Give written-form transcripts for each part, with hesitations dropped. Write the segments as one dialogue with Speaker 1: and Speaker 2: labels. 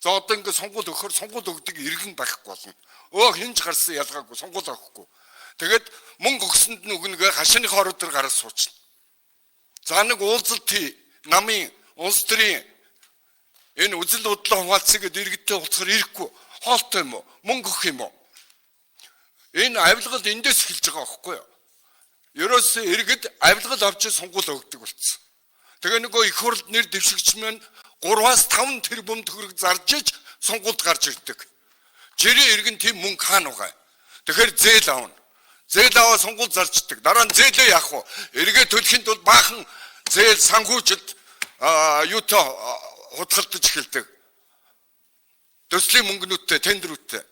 Speaker 1: За, одоо ингээд сонгуул өгөхөр сонгуул өгдөг иргэн байхгүй болно. Хинж гарсан ялгаагүй сонгуул өгөхгүй. Тэгээд мөнгө өгсөнд нь өгнөгээ хашааны хороо дээр гараад суучна. За, нэг уулзалт хий. Намын улс төрийн энэ үзэл бодлоо хуваалцъя гэдээ иргэдтэй уулзахаар ирэхгүй. Хоолтой юм уу? Мөнгө өгөх юм уу? Энэ авилгал эндээс эхэлж байгаа байхгүй юу? Ерөөсөө иргэд авилгал авч сонгуул өгдөг болсон. Тэгээ нөгөө их хурлд нэр дэвшигч маань 3-аас 5 тэрбум төгрөг зарж иж сонгуульд гарч ирдэг. Жирийн иргэн тийм мөнгө хаана байгаа? Тэгэхээр зээл авна. Зээл аваа сонгуул зарчдаг. Дараа нь зээлээ яах вэ? Эргээ төлөхийн тулд баахан зээл санхүүжилт юутай худалдаж эхэлдэг. Төслийн мөнгнүүдтэй, тендерүүдтэй.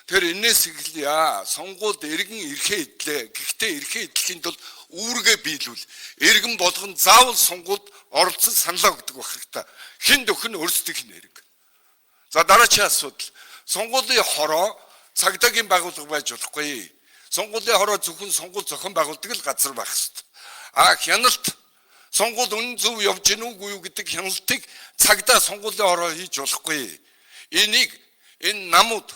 Speaker 1: Тэгэхээр энээс эхэлье. Сонгуульд иргэн эрхээ идлээ. Гэхдээ эрхээ идлэхийн тулд үүргээ биелүүл. Иргэн болгон заавал сонгуульд оролцсон саналаа өгдөг байх хэрэгтэй. Хэн дөхөн өөрсдийнх нь эрг. За, дараагийн асуудал. Сонгуулийн хороо цагдаагийн байгууллага байж болохгүй. Сонгуулийн хороо зөвхөн сонгуул зохион байгуулдаг л газар байх хэрэгтэй. А хяналт, сонгуул үнэн зөв явж гэнэ үгүй юу гэдэг хяналтыг цагдаа, сонгуулийн хороо хийж болохгүй. Энийг энэ намууд,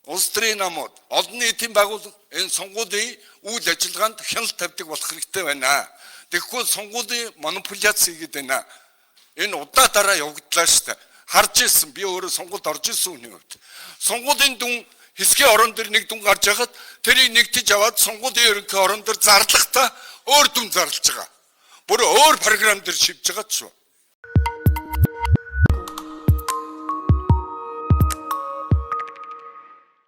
Speaker 1: улс төрийн намууд, олон нийтийн байгууллага энэ сонгуулийн үйл ажиллагаанд хяналт тавьдаг болох хэрэгтэй байна. Тэгэхгүй сонгуулийн манипуляц хийгээд байна. Энэ удаа дараа явагдлаа шүү дээ. Харж ирсэн, би өөрөө сонгуульд орж ирсэн хүний хувьд. Сонгуулийн дүн хэсгийн орон дээр нэг дүн гарч байхад тэрийг нэгтэж аваад сонгуулийн ерөнхий орон дээр зарлахдаа өөр дүн зарлаж байгаа. Бүр өөр програм дээр шивж байгаа ч шүү.